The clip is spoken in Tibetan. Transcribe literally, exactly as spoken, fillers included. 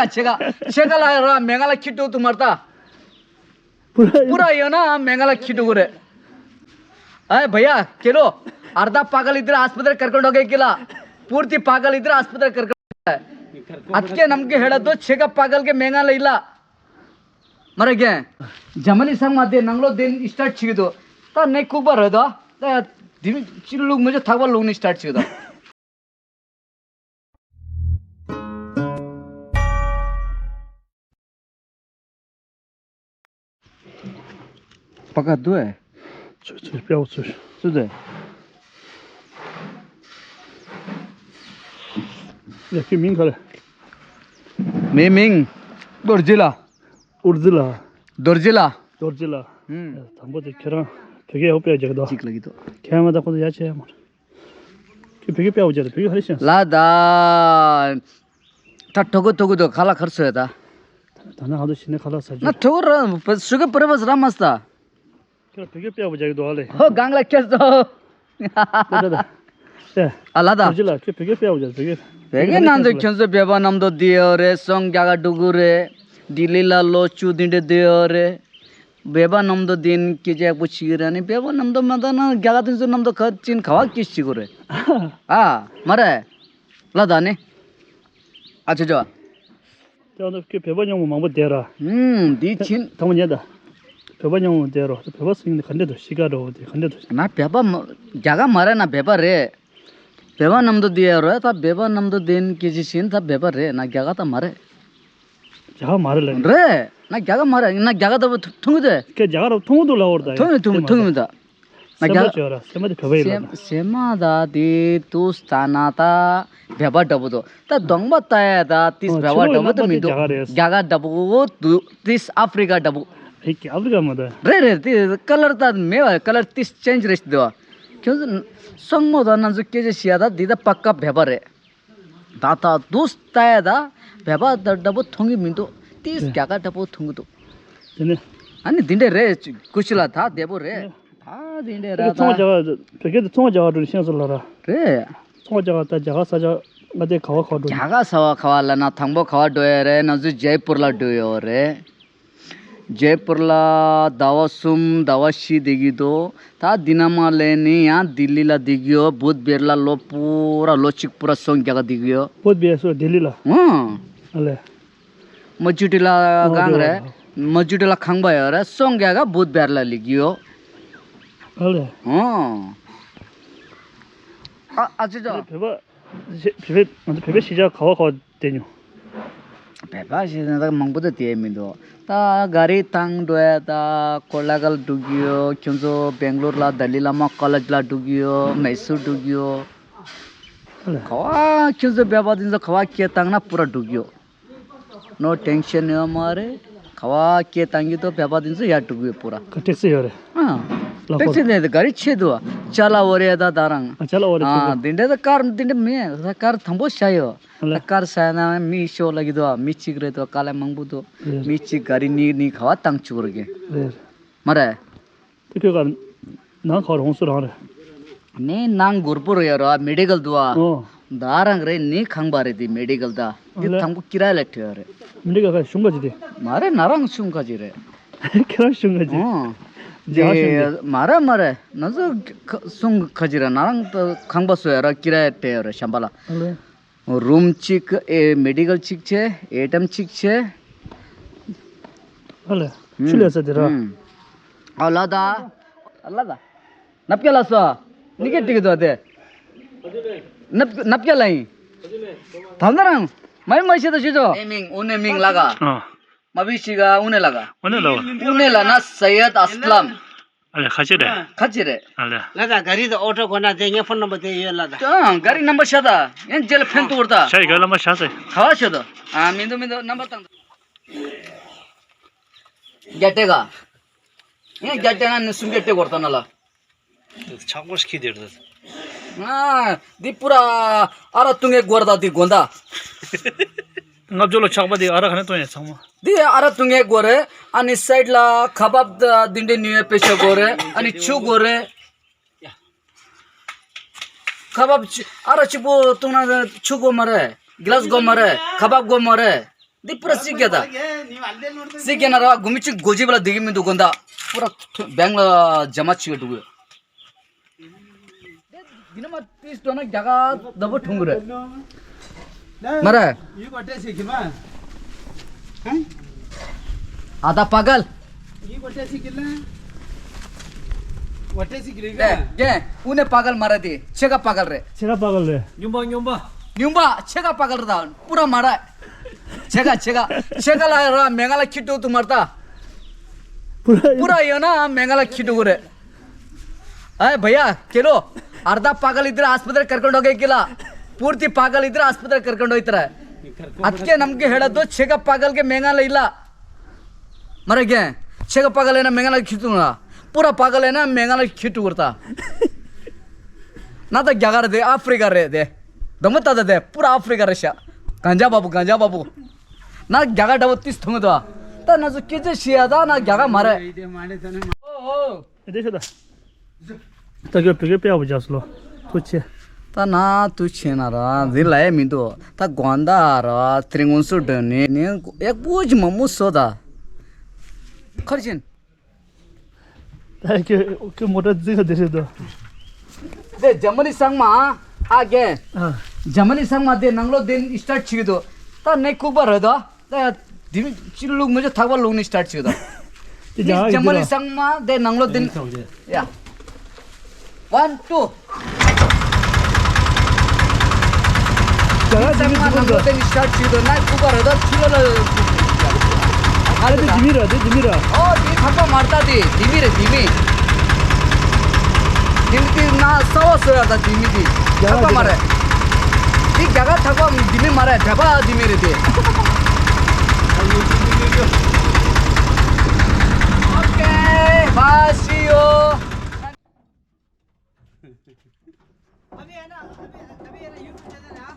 छेका छेका ला र मेंगला खिटो तुम्हार ता। पूरा पूरा यो ना मेंगला खिटो रे। अरे भैया, चलो। अर्धा पागल इधर अस्पताल करके डोगे किला। पूर्ति पागल इधर अस्पताल करके। अतके नमके हेड़ा दो छेका पागल के मेंगला इला। मरे गए। जमनी संग माते नंगलो दिन स्टार्ट छिके दो। ता ने कुबा रह दो। ता दिन चिल्लुक मुझे थकवा लोग ने स्टार्ट छिके दो। पका दो है। ཚུར་ཚུར་ཕྱེ་བ་ཚུར། ཚུར་དེ། ཡ་ཁྱོད་མིང་ག་རེ། མེ་མིང་། རྡོ་རྗེ་ལ། ཨུར་རྗེ་ལ། རྡོ་རྗེ་ལ། རྡོ་རྗེ་ལ། ཧུམ། ཡ་དང་པོ་དེ་ཁྱེད་རང་བོད་སྐད་ཡག་པོ་སྦྱར་གྱི་འདུག་གཅིག་ལ་གི་འདུག་ཁྱེད་རང་ད་ཁོ་ཚོ་ཡ་ཆེ་ཡ་མ་རེད། ཁྱོད་བོད་སྐད་སྦྱར་བ་བྱས་ཏེ་བོད་སྐད་ཧ་ལས་ཤེས་ལ་ད། ད་ཐོ་གུ་ཐོ་གུ་དོ་ཁ་ལག་ཁར་སོས་ད། ད་ན་ཧ་དོ་ཤི་ནས་ཁ་ལག་ཟ་རྒྱུ། ན་ཐོ་གུ་ར་སུ་གི་པུ་རེ་བ་ར་མ་སྟ། ཁྱོད་བོད་སྐད་སྦྱར་བ་བྱས་ཀྱི་འདུག་ཨ་ལེ། ཧོ་གང་ལ་ཁྱེར་སོ། ད་ད་ད། ཨ་ལ་ད། རྡོ་རྗེ་ལ་ཁྱོད་བོད་སྐད་སྦྱར་བ་བྱས་བོད་སྐད། བོད་སྐད་ནང་དུ་ཁྱོད་ཚོ་བོད་པ་རྣམས་དོ་བསྡད་ཡོད་རེད། སོང་རྒྱ་གར་འགྲོ་གི་རེད། ལྡི་ལི་ལ་ལོ་བཅུ་དེ་འདྲ་བསྡད་ཡོད་རེད། བོད་པ་རྣམས་དོ་དེ་ནི་སྐད་ཆ་ཡག་པོ་བྱེད་ཀྱི་རེད། ནི་བོད་པ་རྣམས་དོ་མ་ད་ན་རྒྱ་གར་དེ་ཚོ་རྣམས་དོ་ག་ཅིན་ག་བ་སྐད་བྱེད་དགོས་རེད། ཨ་མ་རེད། ལ་ད་ནི། ཨ་ཅོ་ཅོ། དེ་ཁྱོད་བོད་པ་ཉུང་མ་མང་པོ་བསྡད་ར། ཨུམ་འདི་ཕྱིན། ཐང་མ་ཉལ་ད། བོད་པ་ཉུང་མ་བསྡད་རོ། བོད་པ་སྲིང་ནི་ག་འདྲ་འདུག་ཤི་ཀ་འགྲོ་དེ་ག་འདྲ་འདུག་ན་བོད་པ་མ་རྒྱ་གར་མ་རེད་ན་བོད་པ་རེད། བོད་པ་རྣམས་དོ་དེ་ཡ་རོ་ད་བོད་པ་རྣམས་དོ་དེ་ནི་སྐད་ཆ་བྱིན་ད་བོད་པ་རེད་ན་རྒྱ་གར་ད་མ་རེད། རྒྱ་གར་མ་རེད་ལ། རེད། ན་རྒྱ་གར་མ་རེད་ན་རྒྱ་གར་ད་བོ་ཐུང་གི་དེ། ཁྱེད་རྒྱ་གར་ཐུང་གི་འདུག་ལ་འོར་ད། ཐུང་གི་ཐུང་གི་ཐུང་གི་མི་ད། ན་སེམས་པ་རྒྱ་བྱོས་ར་སེམས་པ་དེ་བོད་པ་ཡིན་ལ་ད། སེམས་སེམས་མ་ད་དེ་ཏུས་ད་ན་ད་བོད་པ་འདྲ་པོ་འདུག་ད་གདོང་པ་ལྟ་ཡ་ད་ཏིས་ཨོ་བོད་པ་ཕྱི་ལོགས་འདྲ་པོ་ད་ལབ་མི་འདུག་ན་རྒྱ་གར་རེད། རྒྱ་གར་འདྲ་པོ་འདུག་ཏིས་ཨ་ཧྥི་རི་ཀ་འདྲ་པོ། ཧེ་ཀི་ཨ་ཧྥི་རི་ཀ་མ་ད། རེད་རེད་དེ་ཀ་ལར་ད་མེད་བ་ཀ་ལར་ཏིས་ཅེན་ཇི་རེད་འདུག་ཁྱོད་ཚོ་སོང་མོ་ད་ན་ཚོ་སྐད་ཆ་བཤད་ཡ་ད་འདི་ད་པ་ཀ་བོད་པ་རེད། ད་ད་དུ་ལྟ་ཡ་ད་བོད་པ་ད་འདྲ་པོ་མཐོང་གི་མི་འདུག་ཏིས་རྒྱ་གར་འདྲ་པོ་མཐོང་གི་འདུག་དེ་ནས། ཨ་ནི་འདི་འདྲ་རེད། ཀུ་ཤུ་ལ་ད་བདེ་པོ་རེད། ད་འདི་འདྲ་ར་ད། ཚོང་རྒྱག་བོད་སྐད་དེ་ཚོང་རྒྱག་འགྲོ་ཤེས་སོང་ལ་ར། རེད། ཚོང་རྒྱག་ད་རྒྱ་གར་ས་ཆ་ང་དེ་ག་བ་ག་བ་འགྲོ། རྒྱ་གར་ས་བ་ག་བ་ལ་ན་དང་པོ་ག་བ་འགྲོ་ཡ་རེད་ན་ཚོ་ཇེ་པུར་ལ་འགྲོ་ཡོད་རེད། ཇེ་པུར་ལ་ཟླ་བ་གསུམ་ཟླ་བ་བཞི་བསྡད་ཀྱི་འདུག་ད་འདི་ན་མ་ལས་ནི་ཡང་ལྡི་ལི་ལ་བསྡད་ཀྱི་ཡོད། བུད་བེར་ལ་ལོ་པུ་ར་ལོ་གཅིག་པུ་ར་སོང་རྒྱ་གར་བསྡད་ཀྱི་ཡོད། བུད་བེར་སོ་ལྡི་ལི་ལ། ཨང་། ཨ་ལས། མ་ཇུ་ཏི་ལ་ཨོ་གང་རེད། མ་ཇུ་ཏི་ལ་ཁང་པ་ཡོད་རེད། སོང་རྒྱ་གར་བུད་བེར་ལ་ལི་ཀྱི་ཡོད། ཨ་ལས། ཨང་། ཨ་ཨ་ཅི་ཅོ། བོད་པ། བོད་པའི་ང་ཚོ་བོད་པའི་གཞིས་ཆགས་ག་བ་ག་བ་བསྡད་མྱོང་། བོད་པ་གཞིས་ཆགས་ད་མང་པོ་ད་བསྡད་མི་འདུག་ད་ག་རི་ཐང་འགྲོ་ཡ་ད་ཀོ་ལ་གལ་འགྲོ་གི་ཡོད། ཁྱོད་ཚོ་སྦེང་ལོར་ལ་ལྡི་ལི་བླ་མ་ཀོ་ལེཇ་ལ་འགྲོ་གི་ཡོད། མེ་སུར་འགྲོ་གི་ཡོད། ག་བ་ཁྱོད་ཚོ་བོད་པ་དེ་ཚོ་ག་བ་སྐད་བཏང་ན་པུ་ར་འགྲོ་གི་ཡོད། ནོ་ཊེན་ཤན་ཡོད་མ་རེད། ག་བ་སྐད་བཏང་གི་འདུག་བོད་པ་དེ་ཚོ་ཡར་འགྲོ་གི་ཡོད་པུ་ར། ཁ་ཊེག་སི་ཡོད་རེད། ཨ། ལག་ཊེག་སི་ནས་ག་རི་ཆེ་འདུག་ཅ་ལག་འོ་རེད་ད་ད་རང་། ཨ་ཅ་ལག་འོ་རེད་ཆེ་ཨ་འདུག་དེ་འདྲ་ད་ཀར་འདི་འདྲ་མེད་ད་ཀར་དང་པོ་བཞག་ཡོད། ཨ་ལ། ད་ཀར་བཞག་ན་མི་ཤོག་ལ་གི་འདུག་མི་གཅིག་རེད་འདུག་དཀའ་ལས་མང་པོ་འདུག་རེད། མི་གཅིག་ག་རི་གཉིས་གཉིས་ག་བ་བཏང་བཅུག་རེད་གི། རེད། མ་རེད། དེ་ཁྱོད་ག་ནང་ག་བ་རོང་སུ་རང་རེད། ནས་ནང་སྒོར་པོ་རུ་ཡོད་ར་མེ་ཌི་ཀལ་འདུག་ཨ། ཨོ། ད་རང་རེད་ནི་ཁང་པ་རེད་དེ་མེ་ཌི་ཀལ་ད། འདི་ཨ་ལས། དང་པོ་ཀི་ར་ལ་ཁྲིད་ཡོད་རེད། མེ་ཌི་ཀལ་ག་གཞུང་ག་ཅི་དེ། མ་རེད་ན་རང་གཞུང་ག་ཅི་རེད། ཁྱེད་རང་གཞུང་ག་ཅི། ཨོ། རྒྱ་གཞུང་གི། མ་རེད་མ་རེད་ན་ཚོ་གཞུང་ག་ཅི་རེད་ན་རང་ཁང་པ་བཟོ་ཡོད་ར་ཀི་ར་ཁྲིད་ཡོད་རེད་ཤམ་པ་ལ། ཨ་ལས། རུམ་གཅིག་ཨེ་མེ་ཌི་ཀལ་གཅིག་བྱས་ཨེ་ཊི་ཨེམ་གཅིག་བྱས། ཨ་ལས། ཆུ་ལས་ས་དེ་ར། ཨ་ལ་ད། ཨ་ལ་ད། ནབ་ཀྱ་ལ་སོ། ནི་ཀྱ་ཏིག་དོ་དེ། ནབ་ནབ་ཀྱ་ལ་ཡིན། ད་ན་རང་། མ་ཡི་མ་ཤེས་ད་ཤེས་ཆོ། ཨེ་མིང་ཨུ་ནེ་མིང་ལ་ག་ཨ། མ་བི་ཤི་ག་ཨུ་ནེ་ལ་ག་ཨུ་ནེ་ལ་ག་ཨུ་ནེ་ལ་ན་སཡད་ཨ་སི་ལམ། ཨ་ལས་ཁ་ཅི་རེད། ཁ་ཅི་རེད། ཨ་ལས། ལ་ད་ག་རི་ད་ཨོ་ཊོ་གོ་ན་དེ་ངའི་ཕོན་ནམ་བར་དེ་ཡོད་ལ་ད། ཨང་ག་རི་ནམ་བར་ཤ་ད། ཡང་རྗེས་ལ་ཕན་ཐོགས་ད། ཤ་ཡི་ག་ལམ་བར་ཤ་ཚེ། ག་བ་ཤ་ད། ཨ་མི་འདུག་མི་འདུག་ནམ་བར་བཏང་ད། བརྒྱ་སྤྲད་ག་ཡང་བརྒྱ་སྤྲད་ན་ནི་སུམ་བརྒྱ་སྤྲད་དགོས་ད་ན་ལ། ཆག་པོ་ཤི་དེར་ད། ཨ་འདི་པུ་ར་ཨ་ར་ཏུང་ངེ་གོར་ད་འདི་དགོན་ད། ལྔ་བཅུ་ལ་ཆག་པ་འདི་ཨ་ར་ག་ནས་བཏོན་ཡ་ཚང་མ། འདི་ཨ་ར་ཏུང་ངེ་གོ་རེད། ཨ་ནི་སའིཌ་ལ་ཁ་བབ་འདི་འདྲ་ཉོས་པའི་ཆ་གོ་རེད། ཨ་ནི་ཆུ་གོ་རེད། ཁ་བབ་ཆུ་ཨ་ར་གཅིག་པོ་བཏུང་ན་ཆུ་གོ་མ་རེད། གི་ལ་སི་གོ་མ་རེད། ཁ་བབ་གོ་མ་རེད། འདི་པུ་ར་སི་རྒྱ་ད། སི་རྒྱ་ན་ར་གོ་མི་ཆུ་གོ་ཅི་བ་ལ་འདི་གི་མི་འདུག་གོ་ད། པུ་ར་བེང་ལ་ཇ་མ་ཆི་གི་འདུག་གི། འདི་ནི་མ་ཏིས་དོ་ན་རྒྱ་གར་ལྟ་བུ་འཁྲུངས་གི་རེད། མ་རེད། ཡུ་གོ་ཏེ་སི་གི་མ། ཨ་ད་པ་གལ། ཡུ་གོ་ཏེ་སི་གི་ལ། གོ་ཏེ་སི་གི་རེད་ག། རྒན། འུ་ནས་པ་གལ་མ་རེད་དེ། ཕྱེད་ཀ་པ་གལ་རེད། ཕྱེད་ཀ་པ་གལ་རེད། ཉུང་པ་ཉུང་པ། ཉུང་པ་ཕྱེད་ཀ་པ་གལ་རེད་ད། པུ་ར་མ་རེད། ཕྱེད་ཀ་ཕྱེད་ཀ། ཕྱེད་ཀ་ལ་ར་མེ་ང་ལ་ཁྱི་འགྲོ་དུ་མ་རེད་ད། པུ་ར་ཡོད་ན་མེ་ང་ལ་ཁྱི་འགྲོ་གི་རེད། अरे भैया, चलो। अर्धा पागल इधर अस्पताल करके होगे किला। पूर्ति पागल इधर अस्पताल करके होता है। ಅದಕ್ಕೆ ನಮಗೆ ಹೇಳೋದು, ಛೇಗ ಪಾಗಲ್ಗೆ ಮೇಂಗಾಲ ಇಲ್ಲ. ಮರಗೆ ಛೇಗ ಪಾಗಲ್ ಏನ ಮೇಂಗಾಲ ಖಿತ್ತು. ಪೂರ ಪಾಗಲ್ ಏನ ಮೇಂಗಾಲ ಖಿಟ್ಟು ಕೊಡ್ತಾ. ನಾ ತ ಗ್ಯಾಗಾರ ದೆ, ಆಫ್ರಿಕಾ ರೇ ದೆ. ದಮ್ಮತ್ತಾದ ದೆ, ಪೂರ ಆಫ್ರಿಕಾ ರೇ ಶಾ. ಗಾಂಜಾ ಬಾಬು, ಗಾಂಜಾ ಬಾಬು. 나 갸가 잡아 ܛܝܣ ܬܘܢ ܕܐ. ད་ན་ཟུ་ཀི་ཅི་ཤི་ཡ་ད་ན་ܓ་ག་མ་རེད། ཨོ་ཨོ། ཨེ་དེ་ཤོད་ད། ད་གི་བི་གི་པེ་ཨ་བ་ཇ་སི་ལོ། ཐུག་ཆེ། ད་ན་ཐུག་ཆེ་ན་ར་འཛིན་ལ་ཡ་མི་འདུག་ད་གོན་ད་ར་ཏྲི་ངོན་སུ་འདྲ་ནི་ནི་ཡག་པོ་ཅི་མ་མོ་སོ་ད། ཁར་ཅན། ད་ཁྱོད་ཁྱོད་མོ་ཊ་འཛིན་ག་དེ་རེད་དོ། དེ་ཇར་མ་ནི་ཚང་མ་ཨ་རྒན། ཨ། ཇར་མ་ནི་ཚང་མ་དེ་ནང་ལོགས་དེ་སི་ཊར་ཊི་བྱེད་ཀྱི་འདུག་ད་ནི་ལྐུགས་པ་རེད་དོ། ད་ཡ་དེ་ཅི་ལུགས་མི་ཆོག་ཐག་པ་ལུགས་ནི་སི་ཊར་ཊི་བྱེད་ཀྱི་འདུག་དེ་ཇར་མ་ནི་ཚང་མ་དེ་ནང་ལོགས་དེ། ཡ། One, two. རྒྱ་གར་ཚང་མ་ནང་ལོགས་དེ་ནི་སི་ཊར་ཊི་བྱེད་ཀྱི་འདུག་ན་ལྐུགས་པ་རེད་དོ་ཕྱི་ལོགས་ལ། ཨ་དེ་ལྡི་མི་ར་དེ་ལྡི་མི་ར། ཨོ་དེ་ཐག་པ་མ་རེད་ད། དེ་ལྡི་མི་རེད་ལྡི་མི། དེ་མི་དེ་ན་ས་བ་སོ་ཡ་ད་ལྡི་མི་དེ་ཐག་པ་མ་རེད། དེ་རྒྱ་གར་ཐག་པ་ལྡི་མི་མ་རེད། བལ་པ་ལྡི་མི་རེད་དེ། Okay, bye, see you. अभी है ना, अभी अभी है ना, यूट्यूब चैनल है।